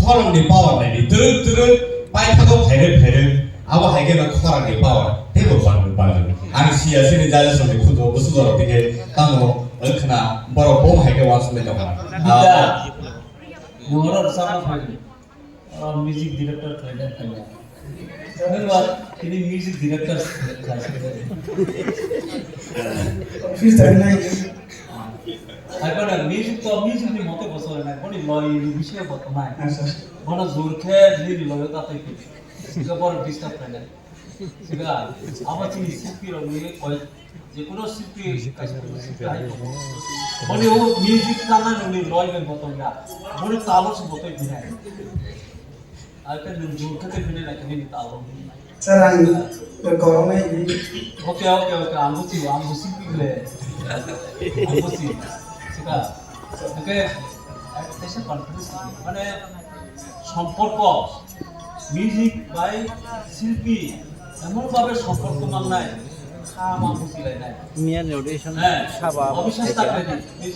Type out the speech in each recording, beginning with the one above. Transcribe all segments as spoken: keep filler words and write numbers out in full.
Khorang ni power nai di, twrwk twrwk paithago phairwk phairwk, abo hai khe no khorang ni power teibo bang bang. Ang siya sini jaja song ni khudo busu jora tike tamo wngkhna borok bo hai khe wansuk lai tongkha. Bida. Ah. Nungro sama phai. Ah, music director khlaina phai. Nungba tini music director khlai. Freestyle nai. Hai bana music to music ni mote bo sole nai, boni loi ni bising bo to nai. Acha. Bono jor khe nini loi ta tei khe. Sika bor disturb khlai nai. Sika abo chini silpi rok ni koi, je kono silpi, silpi hai to. Boni o music ta nai ni loi ben bo to ya. Boni talo se bo to nai. Ape nung jor khe te phine na khe nini talo. Sir, ang koroknai. Okay, okay, okay. Ang buchi, ang buchi pile. Ang buchi. Sika. Okay. Kaisa confidence. Mane, somporko, music bai silpi emon bhabe somporko mangnai, kha ma buchi lainai. Miyan audition saba. Obiswas ta khlai di.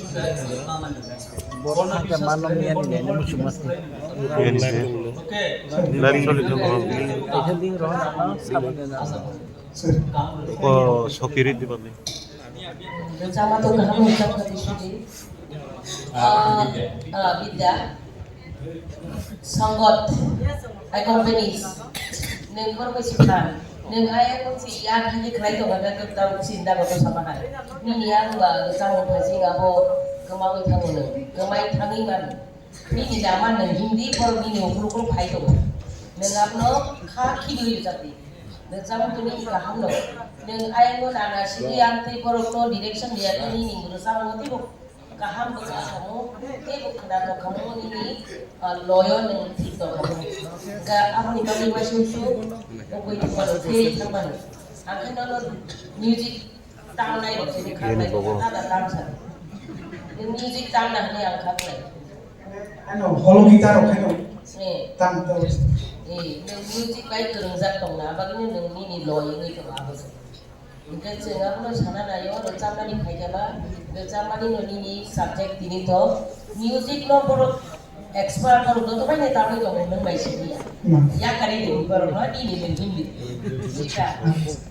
Borok thangkhe mano miyan ni nene muchungma se. Miyan ni se. Live choli thung kho. Kaisa ding rohor ano sabun dena. Ko sokiri di bami. Rwchapma to kaham rwchapkha biswdi. Ah, ah, Bidya. Sangat. Accompanies. Nwng borok bai se phan. Nwng ayang si ya khaje khlai tongo na kwtal sinda ko sama hai. Nini yang ba samung phasing abo kwmawi thango nwng. Kwmai thangwi mano. Nini dama nwng Hindi borok nini ukhur ukhur phai tongo. Nwng abono kha khidui jati. Nwng samung tuni kaham no. Nwng ayang no nana sidi ang tei borok no direction liya to nini muru samung tei bo kaham bwkha khamu, tei bo khwna tongkhamu nini, ah, loyo nwng thik tongkhamu. Ga aboni bagwi uaisuk suk, ugwi thangmano, phiri thangmano. Ang khe nono music tamnai rok sini kha nai, tada tamsa. Nwng music tamna hwnwi ang kha nai. Ano, holo guitar rok khe no. Eh. Tam, tam. Eh, nwng music bai kwrwngjak tongna, abagwino nwng nini loyo wngwi tongo abo se. Hingke chwng abono sana naio, rwchapmani phaikhe ba, rwchapmani no nini subject tini to, music no borok expert borok joto bai nai tabwi tongo, nwng bai simi ya. Hmm. Yakari de borok no nini nwng himdi. Sika,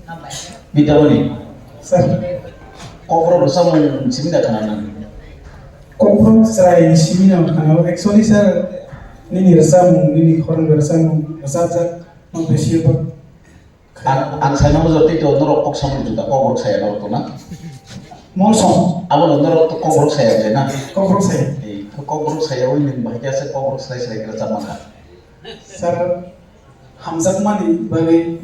hambai. Bidamoni. Sir. Kokborok rwchapmung simi da khana nang. Kokborok chwrai simi no khana. Actually, sir, nini rwchapmung, nini khorang rwchapmung, rwchapjak, no besi bak. Ang, ang saimano jotoi to norok kok samani juda, kokborok saya norok to na? Mo song. Abo no norok to kokborok saya jai na? Kokborok saya. Ei, to kokborok saya oi nwng bahai khe ase kokborok sai sai khe rwchapma kha. Sir, hamjakmani bagwi.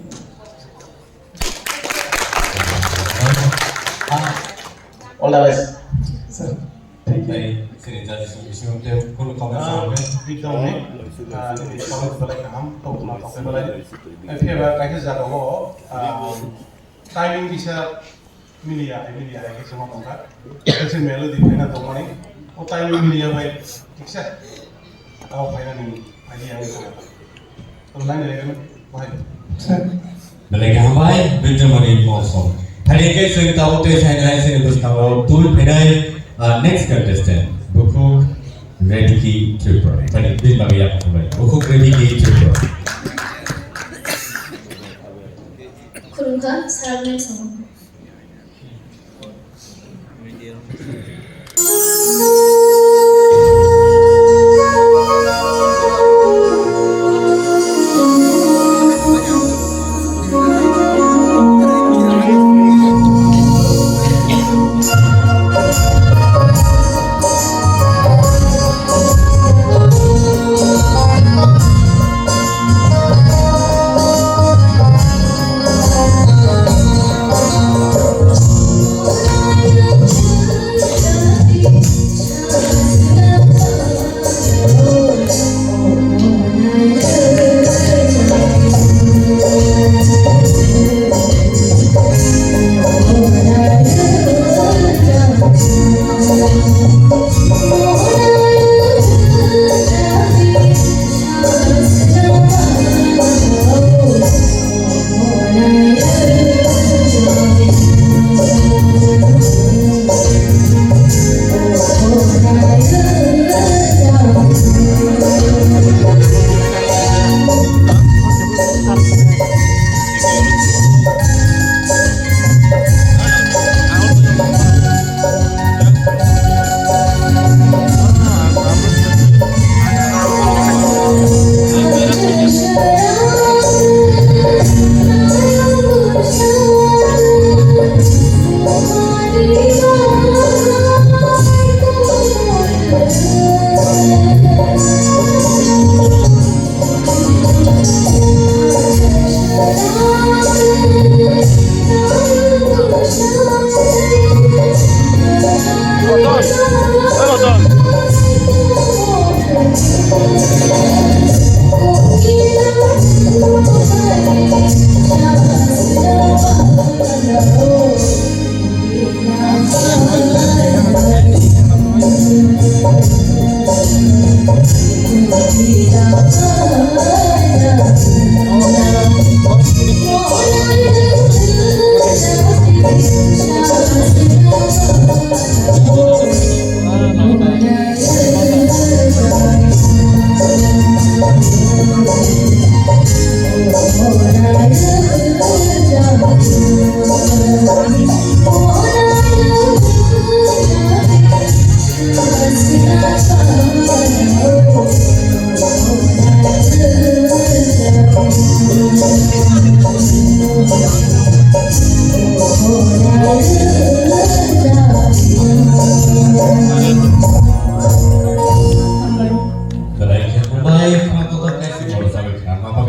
All the best. Sir, thank you. Tei chini judges ni bisingo tei kunu comment Ah, samani. Bidang ni, ah, nini comment belai kaham, tongma tongma belai. Ai, phiya ba kaisa jaga o, ah, timing kisa miliya, ai miliya, ai kisa ma tongkha. Kaisa melody phaina tongmani, o timing miliya bai, thik se? Tao phaina ni idea ang tongkha. Belai kaham bai, Binjamani Mosong. Thani ke sini tahu tei saya nai sini bus tahu tu phenai, uh, next contestant, Bukhuk Rebiki Tripura. Thani bin bagi ya, Bukhuk Rebiki Tripura. Khulumkha, Sarang Song.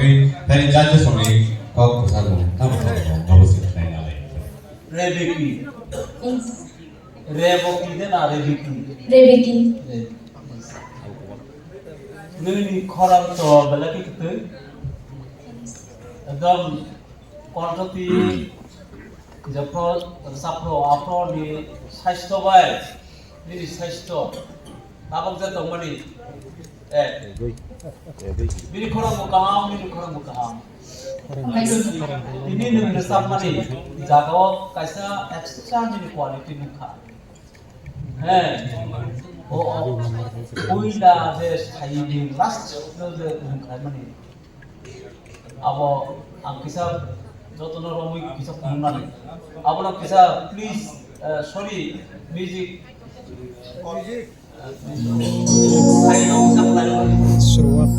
Tei judges rokni kok kwcharo tamo tamo tamo se khnai nalai. Rebeki. Rebeki de na Rebeki? Rebeki. Re-, nini khorang to belai khe kwtwi. Ekdom kontho twi Jephru, sapro, aphro ni saisto bai, nini saisto. Tabok je tongmani, eh, bini khorang bo kaham, nini khorang bo kaham. Tini nwng rwchapmani jaga o kaisa extra nini quality nukha. He, o, o, puila je sai ni last no je nwng khaimani. Abo ang kisa jotono romwi kisa phunuknani. Abono kisa please, eh, sorry, music. Music. Suruat.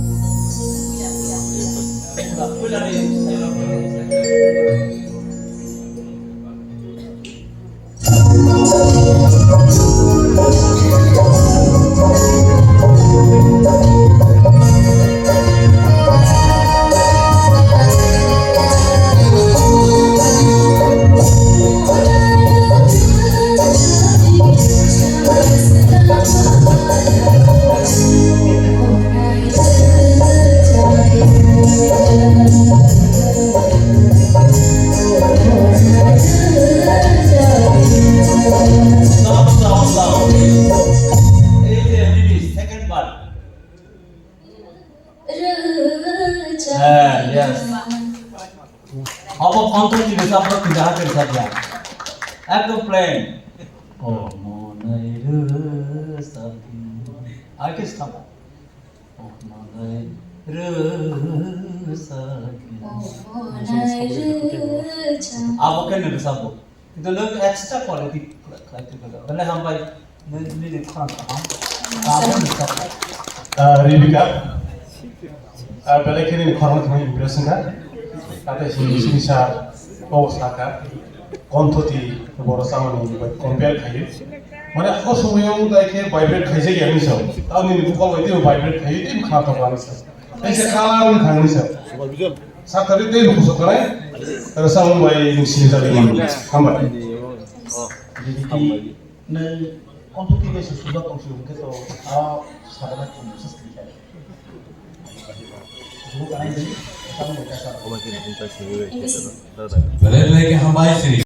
Stop, stop, stop. Ei je, nini second bar. Eh, yes. Abo kontho ni rwchapro twi jaha khe rwchapya. Ekdom plain. O monai rwchapya. Ai khe stop. O monai rwchapya. Abo khe nini rwchapbo. Kintu nwng extra quality khlai tongkha. Belai hambai, nwng nini khorang kaham. Kaham nwng kaham. Ah, Rebecca, ah, belai khe nini khorang thani impress wngkha. Tei sini, sini sa, o saka, kontho twi borok chamani bai compare khaio. Mane o somoyo dai khe vibrate khaijak ya hinwi sao. Tamo nini bukol bai teibo vibrate khaio, teibo khna tongo ani sao. Tei se color wngkha hinwi sao. Sakari tei buku sokanai, rwchapmung bai nwng sinijagwi mano. Hambai. Nwng competitive bai se sujak tong si hwnkhe to a sakana khum se sini khe. Buku kanai di, rwchapmung bai kasa. Belai belai khe hambai sini.